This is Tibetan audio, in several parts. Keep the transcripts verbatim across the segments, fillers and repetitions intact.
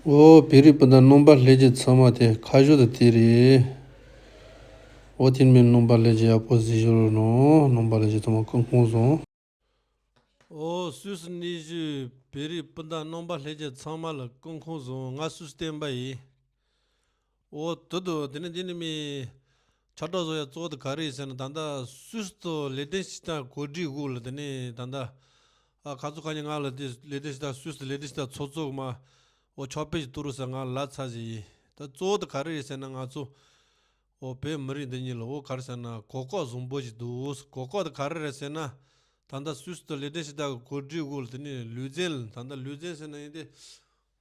ཨོ། བོད་རིགས་སྤུན་ཟླ་རྣམ་པ་ལྷན་རྒྱས་ཚང་མ་དེ་ཁ་བཞུགས་དེ་དེ་རེད། ཨོ། དེ་མིན་རྣམ་པ་ལྷན་རྒྱས་ཡག་པོ་གཟིགས་ཞུ་རོགས་གནང་། རྣམ་པ་ལྷན་རྒྱས་ཚང་མ་སྐུ་ཁམས་བཟང་། ཨོ། སུད་སི་གནས་བཞུགས་བོད་རིགས་སྤུན་ཟླ་རྣམ་པ་ལྷན་རྒྱས་ཚང་མ་ལ་སྐུ་ཁམས་བཟང་། ང་སུད་སི་བསྟན་པ་ཡིན། ཨོ། དེ་དུ་དེ་ནི་དེ་ནི་མི་ཆ་གྲགས་བཟོ་ཡ་གཙོ་བོ་དེ་ག་རེ་ཡིན་ཟེར་ན། ད་ལྟ་སུད་སི་དུ་ལེགས་ལྡན་ཕྱི་དར་གོ་སྒྲིག་འོག་ལ་དེ་ནི་ད་ལྟ་ཨ་ཁ་ཚོ་ཁ་ཉིན་ང་ལ་དེ་ལེགས་ལྡན་ཕྱི་དར་སུད་སི་ལེགས་ལྡན་ཕྱི་དར་ཚོགས་གཙོ་གི་མ་ཨོ་ཕྱག་དཔེ་ཞིག་གཏོང་རོགས་ཟེར་ང་ལབ་ཚར་ཞིག་ཡིན། ད་གཙོ་བོ་དེ་ག་རེ་རེད་ཟེར་ན། ང་ཚོ་ཨོ་བོད་མི་རིགས་འདི་གཉིས་ལ་ཨོ་ག་རེ་ཟེར་ན་གོ་སྐབས་བཟང་པོ་ཞིག་འདུག་གོ་སྐབས་དེ་ག་རེ་རེད་ཟེར་ན། ད་ལྟ་སུད་སི་དུ་ལེགས་ལྡན་ཕྱི་དར་གོ་སྒྲིག་འོག་ལ་དེ་ནི་ལུས་རྩལ། ད་ལྟ་ལུས་རྩལ་ཟེར་ན་ཡིན་ཏེ།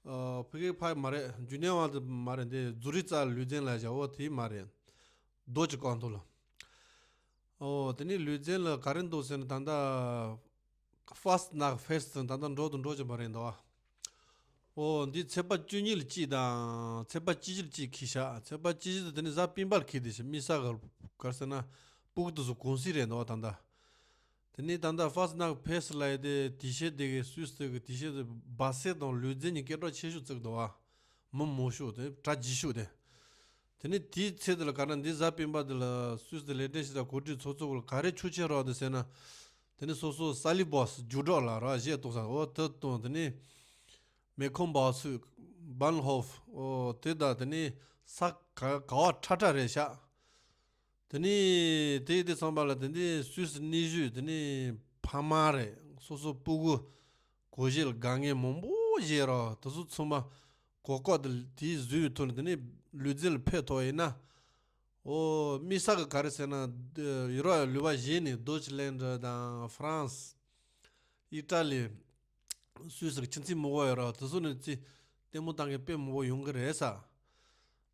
ཨ། ཕ་གི་ཕ་མ་རེད། འཇུ་ནེ་བ་དེ་མ་རེད། འདི་ཛུ་རིག་རྩ་ལུས་རྩལ་ལ་བཞག་འོ་དེ་མ་རེད། རྡོ་ཅིག་གང་ཐུབ་ལ། ཨོ། དེ་ནི་ལུས་རྩལ་ལ་ག་རེ་འདུག་ཟེར་ན། ད་ལྟ་ཧྥ་སི་ནག་ཧྥེ་སི་ད་ལྟ་འགྲོ་དང་འགྲོ་བཞིན་པ་རེད་འདུག་ཨོ། འདི་ཚེས་པ་བཅུ་གཉིས་ལ་གཅིག་དང་ཚེས་པ་བཅུ་བཞི་ལ་གཅིག་འཁེལ་ཤག་ཚེས་པ་བཅུ་བཞི་དེ་ནི་གཟའ་སྤེན་པ་ལ་འཁེལ་དེ་ཤག་དམིགས་བསལ་ག་རེ་ཟེར་ན་སྤུ་གུ་དེ་ཚོ་གུང་སེང་རེད་འདུག་ད་ལྟ། དེ་ནས་ད་ལྟ་ཧྥ་སི་ནག་ཧྥེ་སི་ལབ་ཡ་དེ་དེ་ཤེས་དེ་གི་སུད་སི་གི་དེ་ཤེས་དེ་སྦ་སེ་དང་ལུས་རྩལ་གཉིས་སྐད་གྲགས་ཆེ་ཤོས་བརྩི་གི་འདུག་བ། མི་མང་ཤོས་དེ་གྲ་རྒྱས་ཤོས་དེ། དེ་ནས་དེའི་ཚེ་དེ་ལ་ག་ན་འདི་གཟའ་སྤེན་པ་དེ་ལ་སུད་སི་ལེགས་ལྡན་ཕྱི་དར་གོ་སྒྲིག་ཚོགས་གཙོ་གི་ལ་ག་རེ་ཆོག་མཆན་རག་དེ་ཟེར་ན། དེ་ནས་སོ་སོ་སཱ་ལི་བོ་སི་རྒྱུ་གྲོགས་ལ་རག་བཞེས་གཏོང་ས་འོ་དེ་དང་། དེ་ནས་མེ་ཁོང་བ་སུ་བན་ཧོབ་འོ་དེ་དང་། དེ་ནས་ས་ག་ག་བ་ཁྲ་ཁྲ་རེད་ཤག་དེ་ནས་དེ་དེ་ཚང་པ་ལ་དེ་ནས་སུད་སི་གནས་བཞུགས་དེ་ནས་ཕ་མ་རེད། སོ་སོ་སྤུ་གུ་གོ་ཤེས་ལ་དགའ་ངེས་མང་པོ་བཞེས་རོགས། དེ་ཚོ་ཚང་མ་གོ་སྐབས་དེ་དེའི་བཟོས་ཐོག་ནས་དེ་ནས་ལུས་རྩལ་ལ་ཕེབས་ཐུབ་ཡིན་ན། ཨོ་དམིགས་བསལ་གི་ག་རེ་ཟེར་ན། ཡུ་རོབ་ལུས་པ་གཞན་ནས་ཌོ་ཆི་ལན་ཌ་དང་ཧྥ་རན་སི། ཨི་ཊ་ལི། སུད་སི་གི་ཁྱིམ་མཚེས་མང་པོ་ཡོད་རོགས། དེ་ཚོ་ནས་ཅི་ལྟད་མོ་ལྟ་མཁན་དཔེ་མང་པོ་ཡོང་གི་རེད་ས།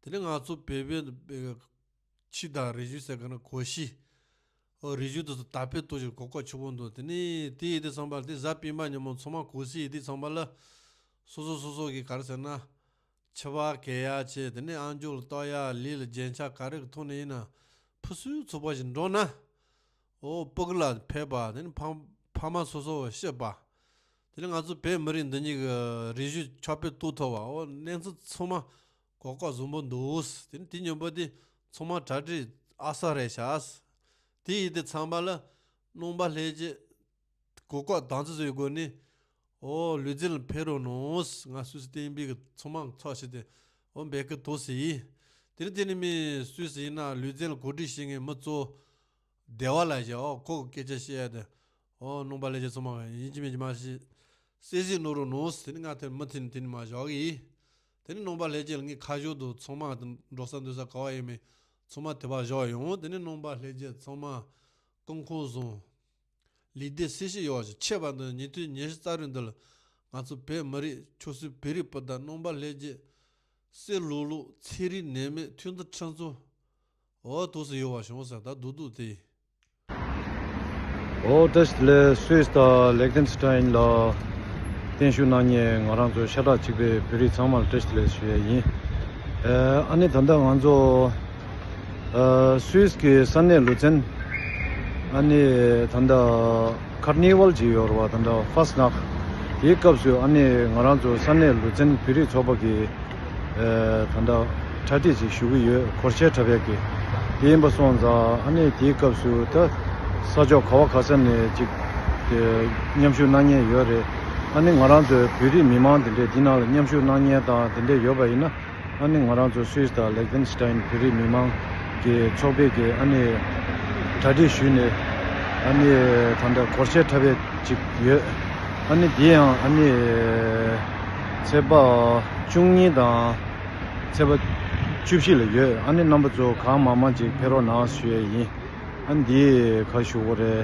དེ་ནས་ང་ཚོ་བོད་པའི་ཆོས་དང་རིག་གཞུང་ཟེར་གི་ན་གོམས་གཤིས། ཨོ་རིག་གཞུང་དེ་ཚོ་དར་སྤེལ་གཏོང་ཕྱིར་གོ་སྐབས་ཆེན་པོ་འདུག་དེ་ནས་དེ་ཡིན་དུས་ཙམ་པ་ལ་དེ་གཟའ་སྤེན་པ་ཉིན་མོ་ཚང་མ་གུང་སེང་ཡིན་དུས་ཙམ་པ་ལ། སོ་སོ་སོ་སོ་གི་ག་རེ་ཟེར་ན། འཆི་བ་གས་ཡ་ཆེ། དེ་ནས་ཨམ་ཅོག་ལ་གཏོགས་ཡ། ལུས་ལ་རྒྱན་ཆ་ག་རེ་གི་ཐོག་ནས་ཡིན་ན། ཕུ་སུའི་ཚོགས་པ་ཞིག་འགྲོ་ན། ཨོ་སྤུ་གུ་ལ་ཕེབས་པ། དེ་ནས་ཕ་ཕ་མ་སོ་སོ་བཤད་པ། དེ་ནས་ང་ཚོ་བོད་མི་རིགས་འདི་ཉིད་ཀྱི་རིག་གཞུང་ཁྱབ་སྤེལ་གཏོང་ཐུབ་པ། ཨོ་གནས་ཚུལ་ཚང་མ་གོ་སྐབས་བཟང་པོ་འདུག་དེ་ནས་དེ་མཉམ་པོ་དེ་ཚང་མ་གྲ་སྒྲིག་ཨ་གསར་རེད་ཤག་དེ་ཡིན་དུས་ཙམ་པ་ལ་རྣམ་པ་ལྷན་རྒྱས་གོ་སྐབས་དམ་འཛིན་བཟོས་སྒོ་ནས། ཨོ་ལུས་རྩལ་ལ་ཕེབས་རོགས་གནང་། ང་སུད་སི་བསྟན་པའི་གི་ཚང་མ་ཚོགས་བྱས་ཏེ་ཨོ་འབད་གི་འདུག་ཟེར་ཡིན། དེ་ནས་དེ་ནས་མི་སུད་སི་ཡིན་ན་ལུས་རྩལ་གོ་སྒྲིག་བྱེད་མཁན་མི་གཙོ་བོ་སྡེ་བ་ལ་བཞག་ཨོ་ཁོ་གི་སྐད་ཆ་བཤད་ཡ་དེ། ཨོ་རྣམ་པ་ལྷན་རྒྱས་ཚང་མ་ཡིན་གཅིག་མིན་གཅིག་མ་ཞིག་གསན་གཟིགས་གནང་རོགས་གནང་ཟེར་ནས་ང་དེར་མུ་མཐུད་ནས་དེ་ནས་མ་བཞག་གི་ཡིན། དེ་ནས་རྣམ་པ་ལྷན་རྒྱས་ལ་ངས་ཁ་བཞག་འདུག་ཚང་མ་འགྲོ་ས་འདུག་ས་ག་བ་ཡིན་མིན་ཚང་མ་དེ་བ་བཞག་ཡོང་། དེ་ནས་རྣམ་པ་ལྷན་རྒྱས་ཚང་མ་སྐུ་ཁམས་བཟང་། ལུས་བདེ་ཚེ་ཞིག་ཡོད་ཅིག་ཆད་པ་འདི་ཉིན་ཐོའི་ཉི་ཤུ་རྩ་དྲུག་འདི་ལ་ང་ཚོ་བོད་མི་རིགས་ཆོས་སྲིད་བོད་རིགས་སྤུན་ཟླ་རྣམ་པ་ལྷན་རྒྱས་སྲིད་ལུགས་ལུགས་ཚན་རིག་ནད་མེད་མཐུན་སྒྲིལ་ཁྲིམས་གཙོ་འོ་དུས་སུ་ཡོད་པ་བྱུང་ཟེར་ད་སྡུག་སྡུག་དེ། ཨོ་བཀྲ་ཤིས་བདེ་ལེགས། སུད་སི་དང་ལེག་ཏེན་སི་ཊེན་ལ་བརྟན་བཞུགས་གནང་མཁན་ང་རང་ཚོ་ཤ་ཁྲག་གཅིག་པའི་བོད་རིགས་ཚང་མ་ལ་བཀྲ་ཤིས་བདེ་ལེགས་ཞུ་ཡས་ཡིན། ཨ་ནི་ད་ལྟ་ང་ཚོ་ཨ་སུད་སི་གི་ས་གནས་ལུ་ཙན། ཨ་ནི་ད་ལྟ་ཁར་ནི་ཝལ་ཅིག་ཡོད་རེད་བ། ད་ལྟ་ཧྥ་སི་ནག་དེའི་སྐབས་སུ་ཨ་ནི་ང་རང་ཚོ་ས་གནས་ལུ་ཙན་བོད་རིགས་ཚོགས་པ་གི་ཨ་ད་ལྟ་གྲ་སྒྲིག་ཅིག་ཞུ་གི་ཡོད། སྒོར་གཞས་འཁྲབ་ཡས་ཀྱི། དེ་ཡིན་པ་སོང་ཙང་ཨ་ནི་དེའི་སྐབས་སུ་ད་ས་ཕྱོགས་ག་བ་ག་ས་ནས་ཅིག་དེ་མཉམ་ཞུགས་གནང་མཁན་ཡོད་རེད། ཨ་ནི་ང་རང་ཚོའི་བོད་རིགས་མི་མང་དེ་འདྲས་འདི་ནང་ལ་མཉམ་ཞུགས་གནང་མཁན་དང་དེ་འདྲས་ཡོད་པ་ཡིན་ན། ཨ་ནི་ང་རང་ཚོ་སུད་སི་དང་ལེག་ཏེན་སི་ཊེན་བོད་རིགས་མི་མང་གི་ཚོགས་པའི་གི་ཨ་ནི་གྲ་སྒྲིག་ཞུས་ནས་ཨ་ནི་ད་ལྟ་སྒོར་གཞས་འཁྲབ་ཡས་ཅིག་ཡོད། ཨ་ནི་འདི་ཡང་ཨ་ནི་ཚེས་པ་བཅུ་གཉིས་དང་ཚེས་པ་བཅུ་བཞི་ལ་ཡོད། ཨ་ནི་རྣམ་པ་ཚོ་གང་མང་མང་ཅིག་ཕེབས་རོགས་གནང་ཞུ་ཡས་ཡིན། ཨ་ནི་འདི་ག་ཞུ་དགོས་རེད།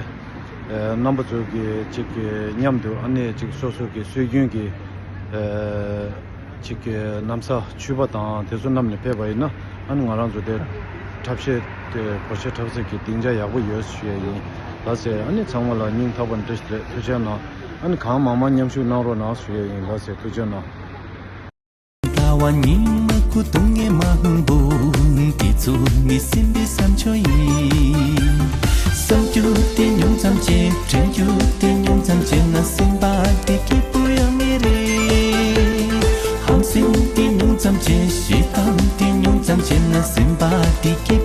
ཨ་རྣམ་པ་ཚོ་གི་ཅིག་གི་མཉམ་དུ་ཨ་ནི་ཅིག་སོ་སོ་གི་སྲོལ་རྒྱུན་གྱི་ཨ་ཅིག་གི་ན་བཟའ་མཆོད་པ་དང་དེ་ཚོ་བསྣམས་ནས་ཕེབས་པ་ཡིན་ན་ཨ་ནི་ང་རང་ཚོ་དེ་འཁྲབ་གཞས་དེ་སྒོར་གཞས་འཁྲབ་ས་གི་སྡིངས་ཆ་ཡག་པོ་ཡོད་ཞུ་ཡས་ཡིན། ལགས་སེ། ཨ་ནི་ཚང་མ་ལ་སྙིང་ཐག་པ་ནས་བཀྲ་ཤིས་བདེ་ལེགས། ཐུགས་རྗེ་གནང་། ཨ་ནི་གང་མང་མང་མཉམ་ཞུགས་གནང་རོགས་གནང་ཞུ་ཡས་ཡིན། ལགས་སེ། ཐུགས་རྗེ་གནང་། ཟླ་བ་ཉི་མ་སྐུ་གདུང་ངེས་མང་པོ། དེ་ཚོ་ནི་སེམས་པའི་བསམ་སྤྱོད་ཡིན། བསམ་རྒྱུ་དེ་ཉུང་ཙམ་བྱེད། དྲན་རྒྱུ་དེ་ཉུང་ཙམ་བྱས་ན་སེམས་པ་དེ་སྐྱིད་པོ་ཡོང་ངེས་རེད། ཧམ་སེམས་ བྱས་ཞེ་སྡང་དེ་ཉུང་ཙམ་བྱས་ན་སེམས་པ་དེ་སྐྱིད་